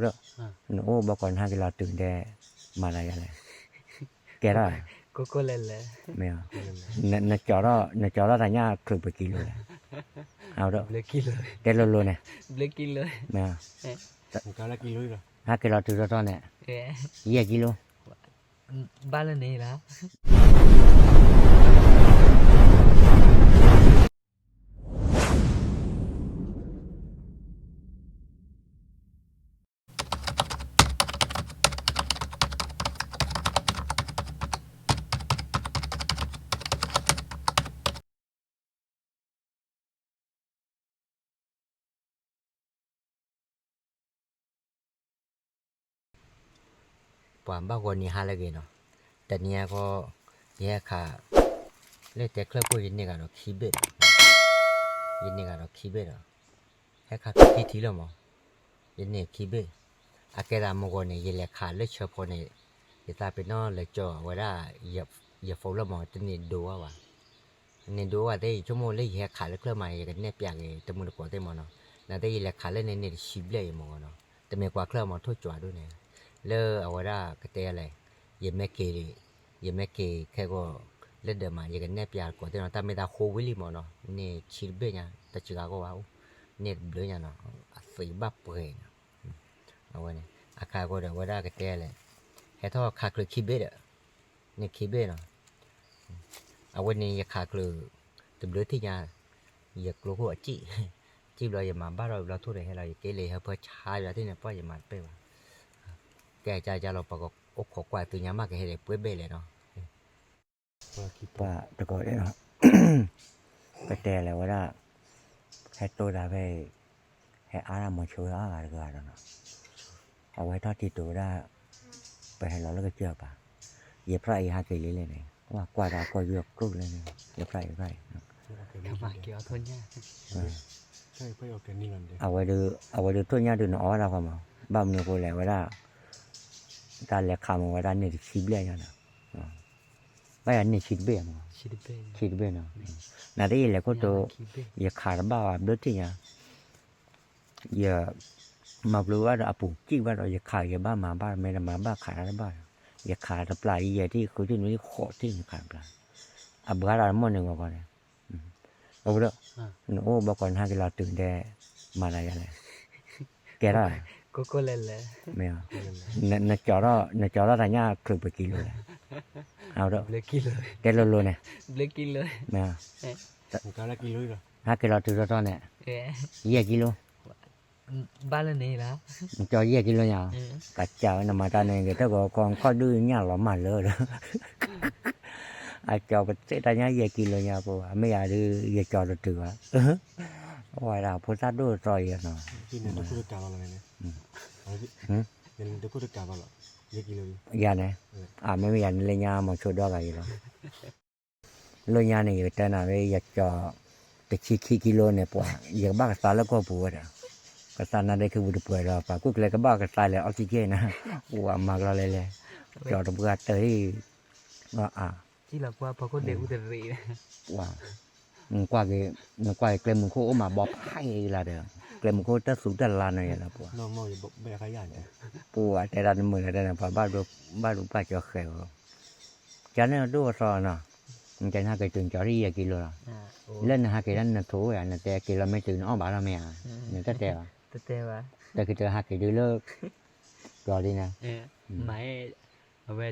လၢ နအိၣ်ဘီကီးနဟဲက့ၤလီၤတုၤဒဲး မၤသးယၤလဲၣ်, ကဲထီၣ်, မ့ၢ်, နကၠီၤထီၣ်နကၠီၤထီၣ်တၢ်ညၣ်ချုးပကံလိလဲၣ်, တဲလိၤလိၤန့ၣ်, မ့ၢ်, ဟဲက့ၤလီၤတုၤထီၣ်ထီၣ်န့ၣ်, ယဲၢ်ကံလိ, ဘၣ်လၢန့ၣ်လီၤ. ပှၤဘၣ်ဂီၤနံၤဟါလၢအဂ့ၤနီၤ, တနံၤအံၤခီ, ယဟဲခး, လၢတဲချၢၣ်ခိၣ်ယန့ၢ်ဂၤဒီးခံဘ့ၣ်ဒီး, ယန့ၢ်ဂၤဒီးခံဘ့ၣ်ဒီး, ဟဲခးခံထံလီၤမး, ယန့ၢ်ခံဘ့ၣ်, အကဲသးမုၢ်ဂီၤန့ၣ် ယလဲၤခးလၢဆၢဖီန့ၣ်, ယသးပ့ၤနီၣ်လဲၤကၠီၤအဝဲဒၣ်, ယဖိလၢမး တန့ၢ်ဒိဝဲဘၣ် န့ၣ်ဒိဝဲသ့ၣ် ယဆိကမိၣ်လၢယဟဲခးလၢချၢၣ်မး ယကနဲၣ်ပျးက့ၤတမုၢ်တကိးသ့ၣ်မးနီၤ, နာ်သက့ယလဲၤခးလၢန့ၣ်န့ၢ်တဆံဘျဲၣ်အံၤမးနီၤ, တမ့ၢ်ကွၢ်ချၢၣ်မးထိၣ်ကၠီၤဒိၣ်န့ၣ်, လၢအဝဲဒၣ်ကတဲလဲၣ်, ယမ့ၢ်က့ၤ, ယမ့ၢ်က့ၤခဲကီး, လၢဒၢးမး ယကနဲၣ်ပျးတကိးသ့ၣ်နီၤ တၢ်မ့ၢ်တၢ်ဃိဝံၤလံမးနီၤ န့ၢ်ဆံတဘ့ၣ်ညါ တၢ်စှၤဂၤကီၢ်ဘၣ်အိၣ်, န့ၢ်တဘျုးညါနီၤ, အသံးဘၣ်ပှဲၤနီၤ အဝဲန့ၣ် အခါဃိဒီး အဝဲဒၣ်ကတဲလဲၣ်, ဟဲထီၣ်ခးချုးခံဘ့ၣ်ဒီး, န့ၢ်ခံဘ့ၣ်နီၤ, အဝဲန့ၣ်ယခးချုး, တဘျုးထံၣ်ညါ, ယကျိခိၣ်အစံၣ်, စံၣ်ဘျီယမၤဘၣ်ထီၣ်ဘျီထိၣ်ဒီးဟဲလီၤ ယက့ၤလၢယဟၢဖၢဆါယွၤထံၣ်န့ၣ် ပှၢ်ယမၤတပဲၢ်ဘၣ်, ကဲကၢကၢလီၤ ပှၤကအိၣ်ခိးကွၢ်သုညါမးကဟဲဒီးပှဲၤဘ့ၣ်လဲၣ်နီၤ ပှၤတကိးဒဲးနီၤ, ပတဲလဲၣ်ဝဲဒၣ်, ဟဲတိၢ်တၢ်ဖဲအံၤ, ဟဲအါဒၣ်မီၤဆိအါဂၤတဂၤဒီးနီၤ, အဝဲထီၣ်တံၤတိၤဝဲဒၣ်, ပဟဲလီၤလၢကစၢၢ်ပၤ, ယဖျၢၣ်အံၤဟးက့ၤလံလဲၣ်န့ၣ် ကွၢ်ကွၢ်တၢ်ကွၢ်ယွၤကျိၣ်လဲၣ်န့ၣ် ယဖျၢၣ်အံၤဖျၢၣ်အံၤ အဝဲဒုး အဝဲဒုးထိၣ်ညၣ်ဒုးနအီၣ်ဝဲဒၣ်ဃီမး, ဘၣ်မနုၤအဃိလဲၣ်ဝဲဒၣ်, တၢ်လဲၤခးမးဝဲဒၣ်န့ၢ်တဆံဘျဲၣ်ညါဒီး, ဘၣ်ယၤန့ၢ်ဆံတဘ့ၣ်မး, ဆံတဘ့ၣ်နီၤ, နာ်သက့ယလဲၤခိၣ်တိၤ, ယခးတဘၣ်ဘၣ်ဘျုးထံၣ်ညါ, ယ, မၤပျုၤဘၣ်ဒီးအပူၤစံၣ်ဘၣ်ဒီး ယခးယဘၣ်မၤဘၣ်မ့ၢ်တမၤဘၣ်ခးတၢ်တဘၣ်, ယခးတပျၢ်ယဲၢ်ထံၣ်ဃုထံၣ်နွံထံၣ်ဃိးထံၣ်န့ၣ်ခးတပျၢ်, အဘှါတၢ်တမီၢ်န့ၣ်ဂီၤဂီၤန့ၣ်, အဝဲဒၣ်, နအိၣ်ဘီကီးနဟဲက့ၤလီၤတုၤဒဲး, မၤသးယၤလဲၣ်, ကဲထီၣ်, မ့ၢ်, နကၠီၤထီၣ်တၢ်ညၣ်ချုးပကံလိလဲၣ်, တဲလိၤလိၤန့ၣ်, မ့ၢ်, ဟဲက့ၤလီၤတုၤထီၣ်ထီၣ်န့ၣ်, ယဲၢ်ကံလိ, ဘၣ်လၢန့ၣ်လီၤ, နကၠီၤယဲၢ်ကံလိညါ, ကစၢ်ဝဲနမၤတၢ်န့ၣ် ကတၢၢ်ကီးကီၢ်ခီၣ်ဒုးညၣ်လီၤမၢ်လၢဒီး, အကၠီၤပသ့ၣ်တၢ်ညၣ်ယဲၢ်ကံလိညါပူၤ မ့ၢ်ယၤဒုး ယကၠီၤတတုၤဘၣ်, ဝဲဒၣ်ဖိသၣ်ဒိၣ်တသီအံၤနီၤ, ယၤန့ၣ်, အမ့ၢ်ယၤန့ၣ်လၢညါမီၤဆိဒိၣ်ဂၤအံၤလီၤ လၢညါန့ၣ် ယကတဲနၤဝဲ ယကၠီၤ တဆံခံကံလိန့ၣ် ပှၤ ယကဘၣ်ကသါလၢကီၢ်ပူၤဝဲဒီး ကသါနါဒ့ခံပူၤတပှဲၤဒီး ပှၤကူၣ်ကျဲကဘၣ်ကသါလဲၣ် oxygen နၤ ပှၤမၤကလီလဲလဲ ကၠီၤတပှၢ်တၢၢ်ဟံၣ် အါ ပှၤ နကွၢ်က့ၤ နကွၢ်က့ၤကျဲမုၢ်ခိၣ်အိၣ်မးဘီဖးအံၤလၢဒီး ကျဲမုၢ်ခိၣ်တၢ်သူတၢ်လါနီၤယဲလၢပှၤ ပှၤတဲတၢ်တမုာ်လၢတဲန့ၣ် ပှၤဘၣ်ဒိဘၣ်ကၠီၤဃဲၤဂီၤ ကန့ၣ်ဒိၣ်အသီနီၤ နတဲနဟးက့ၤတုၤနကၠီၤတယဲၢ်ကံလိလီၤ လၢနဟးက့ၤတၢ်နထိးဝဲဧါ နတဲက့ၤလီၤမ့ၢ်တုၤနအီၣ်ဘၣ်ထီၣ်မ့ၢ်ဧါ နတတဲဘၣ် တၢ်ကတၢၢ်ဟးက့ၤဒုးလၢ ကၠီၤဒ်န့ၣ် အဝဲ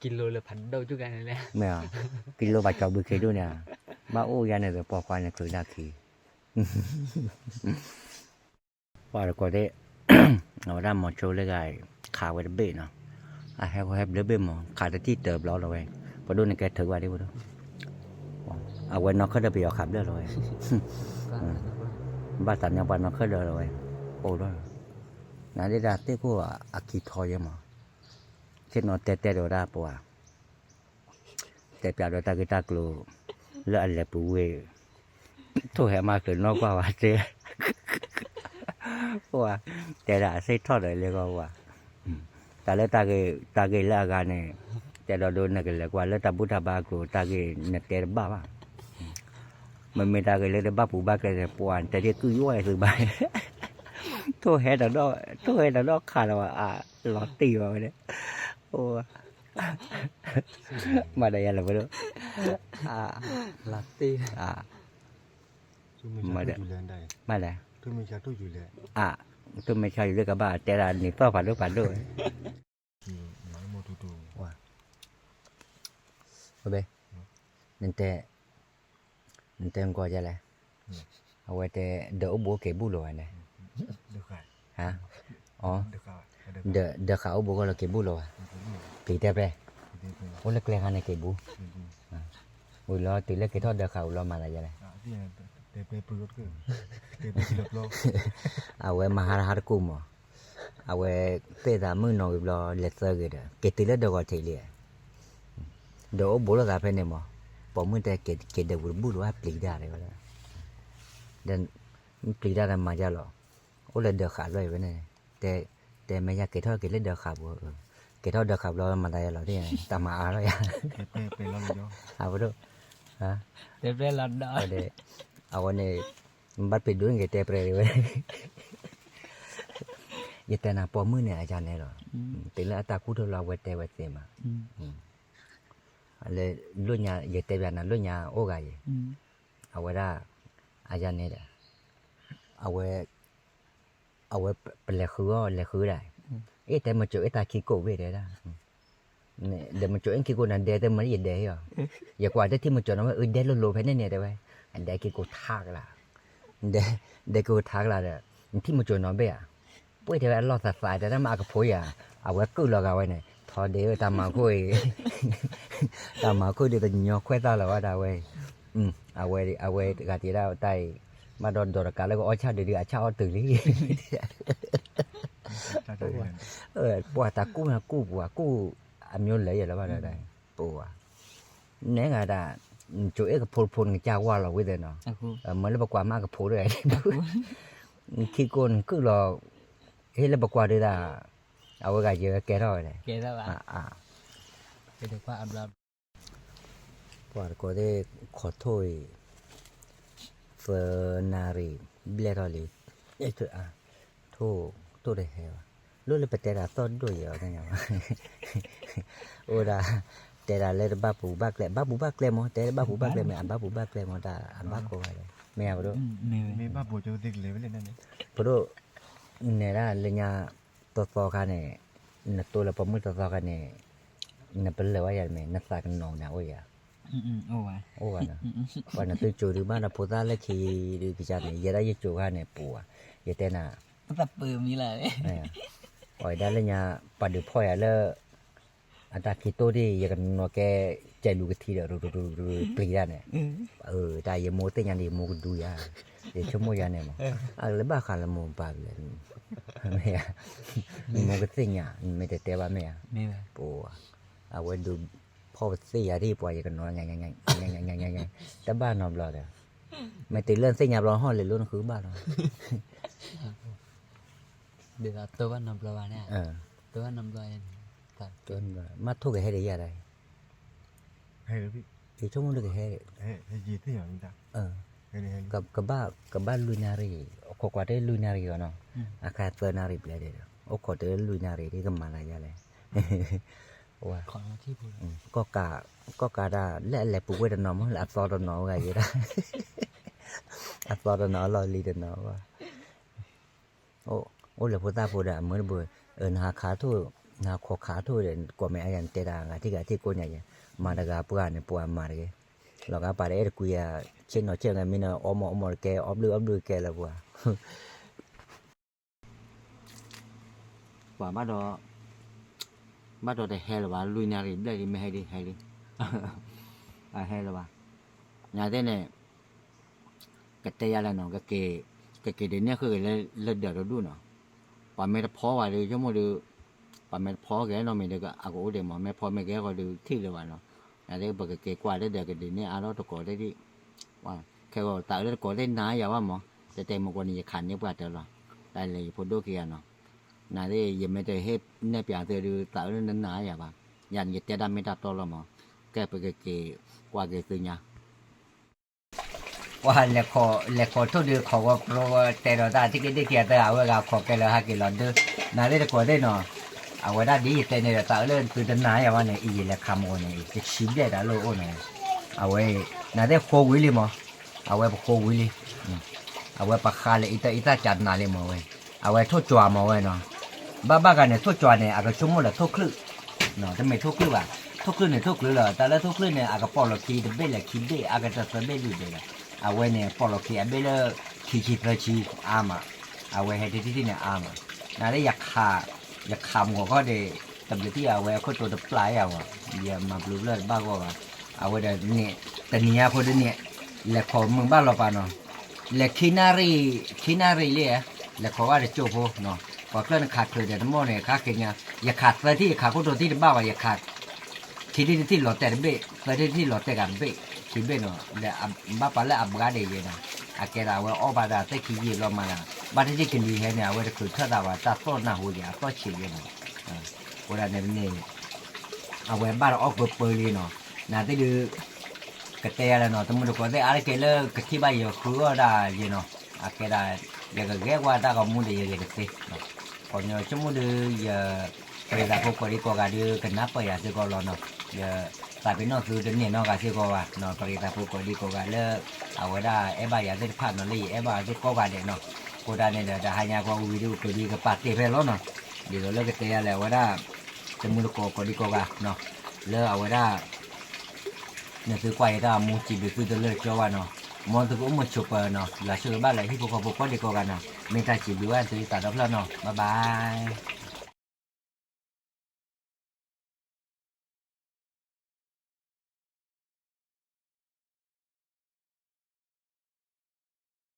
ကံလိလၢဖးဒိၣ်ကၠူၣ်ကါန့ၣ်လဲၣ် မ့ၢ် ကံလိဘၣ်ကၠီၤဘုခ့ဒိၣ်န့ၣ် ဘၣ်အိၣ်ယါန့ၣ် ပှၤခွါန့ၣ်ချုးတၢ်ခံ ပှၤတကိးသ့ၣ် အဝဲဒၣ်မီၤဆိလၢဂၤ ခးဝဲတဘ့ၣ်နီၤ အဟဲဃီဟဲဘျၢဘ့ၣ်မး ခးတထံၣ်တၢၤဘျီလီၤဝဲ ပဒိၣ်န့ၣ်ကဲထုးဝဲဒၣ်ပဒိၣ် အဝဲနီၢ်ခၢၣ်ဒီးပယီၤခးဘျၢလီၤဝဲ ဘၣ်သးမ့ၢ်ပှၤနီၢ်ခၢၣ်ဒီးလီၤဝဲ အိၣ်လီၤ နဒ့ၣ်တၢ်သ့ၣ်ခိၣ်အခံထီယဲမး သ့ၣ်နီၣ်တဲတဲဒီးဝဲဒၣ်ပှၤ တဲပျးဒီးတၢ်ဂ့ၢ်တၢ်ကျိၤ လၢအလဲၤပူၤဝ့ၢ် ထိၣ်ဟဲမၤချုးနီၢ်ကွၢ်ဝဲတဲ ပှၤ တဲဒၣ်အသ့ၣ်ထီၣ်ဒီးလၢဂီၢ်ဝဲ တၢ်လၢတၢ်ဂ့ၢ်လၢအဂၤန့ၣ် တဲဒီးဒိနကလဲၤကွၢ်လၢတၢ်ဘူၣ်တၢ်ဘါအကျိၤ တၢ်ဂ့ၢ်နတဲတဘၣ်ဘၣ် မ့မ့ၢ်တၢ်ဂ့ၢ်လၢတဘၣ်ပူၤဘၣ်ကျဲန့ၣ် ပှၤတဲဒ်ကုၢ်ယွဲသုဘၣ် ထိၣ်ဟဲတဒီး ထိၣ်ဟဲတဒီးခးလီၤဘၣ် အလီၤတံၢ်ဘၣ်ဝဲန့ၣ်, မၤဒီးယၤလၢပဒိၣ်, လီၤတံၢ်, မၤဒီး, မၤဒီး, ထိၣ်မဲာ်ဆါယူၤလၢကဘၣ်တဲဒၣ်န့ၣ်သီၣ်ဖးဒိၣ်ဖးဒိၣ်, နတဲ နတဲနကီၢ်ယလဲၣ်, အဝဲတဲ ဒီးအိၣ်ဘူးက့ၤဘူးလီၤဝဲန့ၣ်, ဒီးဃးအိၣ်ဘူးကီၢ်လီၤက့ၤဘူးလီၤဘၣ်, ပျံၤတဲပျဲ, အိၣ်လၢကျဲခါန့ၣ်က့ၤဘူး, ဝံၤလီၤတုၤလၢက့ၤထီၣ်ဒီးဃးဝံၤလီၤမၤသးယလဲၣ်, အဝဲမၤဟါတဟါတကူၣ်မး, အဝဲသ့ၣ်သးမုၣ်နီၤဂ့ၤဘျီ လဲၤသၢဂ့ၤဒီး က့ၤတုၤလၢဒီးဂီၤထံးလံ, ဒီးအိၣ်ဘူးလိာ်သးဖဲန့ၣ်မး, ပိာ်မုၣ်တဲက့ၤဒီးဝံၤတဘူၣ်လီၤ ပျံၤတၢ်တဲဝဲဒၣ်, ဒီးပျံၤတၢ်ဒီးမၤယါလီၤ, အိၣ်လၢဒီးဃးဘျီအံၤဝဲန့ၣ်, တဲ တဲမ့ၢ်ယါက့ၤထီၣ်က့ၤလၢဒီးဃးပူၤ, က့ၤထီၣ်ဒီးဃးဘျီမၤသးယလီၤသ့ၣ်ညါ တၢ်မၤအါလီၤယါ, အပဒိၣ်, တဲပျဲလီၤဒီး, အဝဲန့ၣ်, ဘၣ်ပျံၤဒိၣ်န့ၣ်က့ၤတဲပျဲဝဲ ယတဲနၤပိာ်မုၣ်န့ၣ်အယါနဲလီၤ, တုၤလၢအတၢ်ကူၣ်ထီၣ်လီၤအဝဲတဲဝဲသ့မး, လၢညါ ယတဲဘၣ်နၤလၢညါအိၣ်ဂၤယဲ, အဝဲဒၣ်, အယါနဲဒီး, အဝဲ, အဝဲပလဲၤဃုအီၤလဲၤဃုဒၣ်, အ့ၣ်တဲမကိးအ့ၣ်တၢ်ခံကိးဘ့ၣ်တဲဒၣ် ဒီးမကိးအ့ၣ်ခံကိးနၤဒဲတဲမ့ၢ်ယဒဲဟ့ၣ်အီၤ, ယကွၢ်တထံၣ်မကိးနီၤဝဲအၢဒဲလိၤလိၤဖဲန့ၣ်န့ၣ်တဲဝဲ, အဒဲခံကိးထါကလါ, ဒဲ, ဒဲခံကိးထါကလါဒီး, နထံၣ်မကိးနီၤဘ့ၣ်ဧါ, ပှ့ၢ်တဲဝဲအလီၢ်သးသးတဲဒၣ်မ့ၢ်အကဖိယၤ, အဝဲကုၢ်လီၤဂာ်ဝဲန့ၣ် ထီဒဲဧၢတၢ်မၤခိၣ်အံၤ, တၢ်မၤခိၣ်ဒုးတညီခွဲးသၣ်လီၤဝဲဒၣ်ဝဲ, အဝဲ, အဝဲတဂၤတ့ဒၣ်တၢ်အံၤ, ဘၣ်ဒီးဒီးတကးလၢကအီၣ်ဆၣ်ဒုးဒုးအဆၣ်အီၣ်တုၤလံ ပှၤတၢ်ကူၣ်မ့ၢ်ကူၣ်ပှၤကူၣ်အမျိုးလဲၤယဲလီၤဘၣ်ဒီး, ပဝဲ, နဲဂၤဒၣ်, နကိးအ့ၣ်ကဖိတဖိနကစၢ်ဝါလီၤဝံၤသ့ၣ်နီၤ, မ့ၢ်လၢပကွၢ်မ့ၢ်ကဖိတဂၤ, ခံကိးနကုၢ်လီၤ, ဟ့ၣ်လၢပကွၢ်ဒုးဒၣ်, အဝဲဂၤယဲဝဲကဲထီၣ်ဝဲလဲၣ်, ပှၤတကိးသ့ၣ်ခိးထိၣ်အံၤ, သၢနၣ်ရံၣ်, ဘျဲၣ်ထီၣ်လံ, ထိၣ်, ထိၣ်တဟဲဘၣ်, လိၣ်လၢပတဲဒၣ်သီၣ်ဒိၣ်ယဲအီၤသ့ၣ်ညါဘၣ်, အိၣ်ဒၣ်, တဲဒၣ်လၢတဘၣ်ပူၤဘၣ်ကျဲ, ဘၣ်ပူၤဘၣ်ကျဲမး, တဲတဘၣ်ပူၤဘၣ်ကျဲမ့ၢ် အဘၣ်ပူၤဘၣ်ကျဲမး တၢ်အဘၣ်ကိးဂၤလဲၣ်, မ့ၢ်ဧါပဒိၣ်, ပဒိၣ်, နဲဒၣ်လၢညါ, သီသီခါန့ၣ်, နတိလၢပိာ်မုၣ်သီသီခါန့ၣ်, နပလၢၢ်ဝဲယၤတမ့ၢ် နသးကနီၤန့ၣ်အိၣ်ယၤ, အိၣ်ဘၣ်, ပှၤနသုကိၤဒုးဘၣ်ဒီးဖိသၣ်လၢခံဒုးကစၢ်န့ၣ် ယဲဒၣ်ယကိၤခါန့ၣ်ပူၤဧါ, ယတဲနၤ, ပှၤဒၣ်လၢညါ, ပှၤဒုးဖီၣ်ယၤလၢ အတၢ်ခံတိၢ်ဒ် ယကနီၤကဲ ကဲလူၤကထံဒီး ရူၤရူၤရူၤပျံၤတၢ်န့ၣ်, တၢ်ယမိၢ်သ့ၣ်ညါန့ၣ် ယမိၢ်ကဒူယၤ, ယဆိကမိၣ်ယၤန့ၣ်မး, အကလၢဘၣ်ဃးလၢမိၢ်ပၢ်လဲၣ်, မ့ၢ်, ယမိၢ်ကသ့ၣ်ညါ မ့ၢ်တတဲဘၣ်မ့ၢ်ဧါ, ပှၤ, အဝဲဒုးဖီၣ်ပသ့ၣ်ယၤဒ်ပှၤယကနီၤ, တဘၣ်နီတဘျီဒီး, မ့ၢ်တုၤလၢနသ့ၣ်ညါဘျီဟီၣ်လၢာ်လိနဃုဘၣ်လီၤ ဒ်သိးတိၢ်ဘၣ်နီတဘျီဘၣ်န့ၣ်, တိၢ်ဘၣ်နီတဘျီ, မ့ၢ်ထိၣ်ကဟဲဒီးယၤဒၣ်, ယဆိကမိၣ်လၢကဟဲ, ကဘၣ်, ကဘၣ်လွံၢ်နၣ်ရံၣ်, အိၣ်ခိးကွၢ်တ့ၢ်လွံၢ်နၣ်ရံၣ်အီၤနီၤ, အခါသၢနၣ်ရံၣ်ဘျဲၣ်ဒီး, အိၣ်ခိးတ့ၢ်လွံၢ်နၣ်ရံၣ်ဒ်ကမၤလၢယၤလဲၣ်, ကီၢ်ကး, ကီၢ်ကးဒၣ်လၢအလဲၤပူၤကွံာ်တနီၤမး လၢအသီတနီၤအိၣ်ဂၤယဲဒၣ်, အသီတနီၤအလီၢ်လံၤတနီၤဘၣ် အိၣ်လၢဖိသၣ်ဖိဒီးအမုၢ်တဘိ, နဟးခးထိၣ်, နဟးခိးခးထိၣ်ဒီး ကိးမ့ၢ်အယၤနတဲတၢ်ဂၤထံၣ်ဂၤထံၣ်ကိးညါယဲ, မၤတဂၤပှၢ်န့ၣ် ပှၤမၤတဂ့ၤ, လီၤဂာ်ပာ်ဒီးအဲၣ်တကွံယၤ, ဆ့ၣ်နီၤဆ့ၣ်ဂဲၤမ့ၢ်န့ၣ် အီမိၢ်အီမိၢ်တကဲ အီဘျုးအီဘျုးကဲလၢပှၤ ပှၤဘၣ်ဒီး, ဘၣ်ဒီးတဟဲလၢၤဘၣ် လွံၢ်နၣ်ရံၣ်ဘျဲၣ်လံ မ့ၢ်ဟဲလံ ဟဲလံ, အဟဲလၢၤဘၣ်, နသ့ၣ်န့ၣ်, ကတဲယၤလဲၣ်နီၤ, ကက့ၤဒုးနဲၣ်ဃုာ်က့ၤလၢဒၢးတဒူၣ်နီၤ, ပှၤမ့ၢ်တဖီဘၣ်ဒီး ဆိကမိၣ်ဒီး, ပှၤမ့ၢ်တဖီက့ၤနီတမံၤဒီး အကအိၣ်ဒံးမး မ့ၢ်ဖီမ့ၢ်က့ၤဃီဒီးထံၣ်လၢၤဘၣ်နီၤ, နသ့ၣ်ပကက့ၤကွၢ်လၢဒၢးကဒုးနဲၣ်အါထီၣ်တကိးသ့ၣ်ဒံး, ခဲဂီၤသးအၢလၢတကိးသ့ၣ်နၤယၤဘၣ်မး, တဲတဲမ့ၢ်ကွၢ်န့ၣ် ယခးန့ၢ်ပှၤတၢ်လီၤ, တၢ်လဲၤယဖိဒိၣ်ခံဂၤနီၤ, နသ့ၣ် ယမ့ၢ်တဟ့ၣ်နဲၣ်ပၠးသုဒီး သးအၢလၢနနၤယၤဘၣ်, ယၤန့ၣ်ယတဲတၢ်မ့ၢ်တၢ်တီလီၤမး, ကဲပကက့ၤကွၢ်က့ၤသုညါ ပှၤလဲၤခိးထိၣ်ဒုးခိးဝီကြီဝီ တဲဒီးတၢ်ထံၣ်က့ၤဒ့ၣ်ခံဂၤတဂၤ အဝဲဂၤခိးကဲလၢဟဲက့ၤလီၤဒၢ, နၤသ့ၣ်တကိးသ့ၣ်နီၤ, အဝဲဒၣ်ဒ်ယတဲန့ၣ်ဒီးသးအၢလၢသုတနာ်ယၤဘၣ်န့ၣ် အံၤယလဲၤခးမီၤန့ၣ် တဆံဘျဲၣ်တၢ်လၢအိၣ်န့ၣ်, အဝဲ, နၤသ့ၣ်ဃိဝံၤလံမး, အဝဲပဃိဝံၤလံ, အဝဲပဃါလၢအံၤတၢ်အံၤတၢ်ကနၤလံမးဝဲ, အဝဲထိၣ်ကၠွၤမးဝဲနီၤ, ဘၣ်ဘၣ်ဂၤန့ၣ် ထိၣ်ကၠွၤန့ၣ် အကဆိကမိၣ်လၢထိၣ်ချုး တမ့ၢ်ထိၣ်ချုးဘၣ်, ထိၣ်ချုးန့ၣ်ထိၣ်ချုးလီၤ, တၢ်လၢထိၣ်ချုးန့ၣ် အကပိာ်လီၤခံတဘ့ၣ်လဲၣ်ခံဘ့ၣ် အကတၢၢ်သၢဘ့ၣ်လွံၢ်ဘ့ၣ်ဒီး, အဝဲန့ၣ် ပိာ်လီၤခံအဘ့ၣ်လၢ ခံဆံသၢဆံ အါမး, အဝဲဟဲတထံၣ်ထံၣ်န့ၣ်အါမး, နၤလၢ ယခးမီၤခီဒီး တဘျုးထံၣ်အဝဲအခိၣ်တိတပျၢ်ယၤဝဲ, ယမၤဘျုးဘျၢၣ်တဘၣ်ဂီၢ်ဘၣ်, အဝဲဒီးန့ၣ် တနံၤညါအဃိဒ်န့ၣ် လဲၤခိးမုာ်ဘၣ်လီၤပာ်နီၤ, လဲၤခံနၣ်ရံၣ်, ခံနၣ်ရံၣ်လံ, လဲၤခိးဘၣ်တကၠိဖိနီၤ, ပှၤကျၢၢ်နခးချုးဒီးတမီၢ်န့ၣ် ခါခဲညါ, ယခးသၢထံၣ် ယခးခိၣ်တိတထံၣ်တဘၣ်ဘၣ်, ယခး ခံထံၣ်တထံၣ်လီၤတဲာ်တဘ့ၣ် သၢထံၣ်တထံၣ်လီၤတဲာ်ဂၤတဘ့ၣ် ခံဘ့ၣ်နီၤ, ဒီးဘၣ်ပာ်လၢအဘှါဒဲးယဲနီၤ, အကဲဒၣ်အဝဲအီၣ်ဘၣ်ဒီးသ့ၣ်ခံယံာ်လီၤမးဒီး, ဘၣ်တထံၣ်ကလံၤဟဲန့ၣ် အဝဲတချုးထၢၣ်သးဘၣ် တၢ်သီၣ်နၢ်ဟူယဲ အသီၣ်ဆံးယဲနီၤ, အဃိဒၣ်န့ၣ်န့ၣ် အဝဲဘၣ်ဒီးအီၣ်ပၢပၢလံနီၤ, နၤသ့ၣ်ဒုး ကတဲယၤလဲၣ်နီၤ, တမုၢ်တကိးသ့ၣ်အါတက့ၢ်လၢကထံၣ်ဘၣ်ယဃုအီၣ်ဒၣ်ယဲနီၤ, အကဲဒၣ် ယကဂဲၤကွၢ်တၢ်ဂီၤမူဒီးယဂဲၤတသ့, ပှၤကညီဆိကမိၣ်ဒုးယ ပရံသးဖိကိးဒံကိးဂၤဒုး ကနၢ်ပၢၢ်ယၤစ့ၢ်ကီးလီၤနီၤ, ယသးပ့ၤနီၣ်သုတန့ၢ်နီတဂၤစ့ၢ်ကီးဘၣ်နီၤ, ပရံသးဖိကိးဒံကိးဂၤလၢ အဝဲဒၣ်အဲၣ်ဘၣ်ယၤသ့ၣ်တဖၣ်နီၤ, လၢယအဲၣ်ဘၣ်အီၤသ့ၣ်ကိးဂၤဒဲးနီၤ, အဃိဒၣ်န့ၣ်ဒီး တဟါညါကွၢ်ဝံၤဒုး ပဒုးကပာ်တ့ၢ်ဖဲလီၤနီၤ, ဒ်သိးလၢကတဲယၤလဲၣ် အဝဲဒၣ် တမုၢ်တကိးကိးဒံကိးဂၤနီၤ, လၢအဝဲဒၣ် နသုကွၢ်ယတၢ်ဂီၤမူ စံးဘျုးသုတလၢာ်ကၠီဘၣ်နီၤ, မ်သုကအိၣ်မုာ်ဆိးပၢၤနီၤ, ယွၤဆိၣ်ဂ့ၤဘၣ်လၢဟံၣ်ဖိဃီဖိကိးဒံကိးဂၤနီၤ, မ့ၢ်တၢ်စံးဘျုးဘၣ်သုသးဒီဖျၢၣ်နီၤ, bye bye.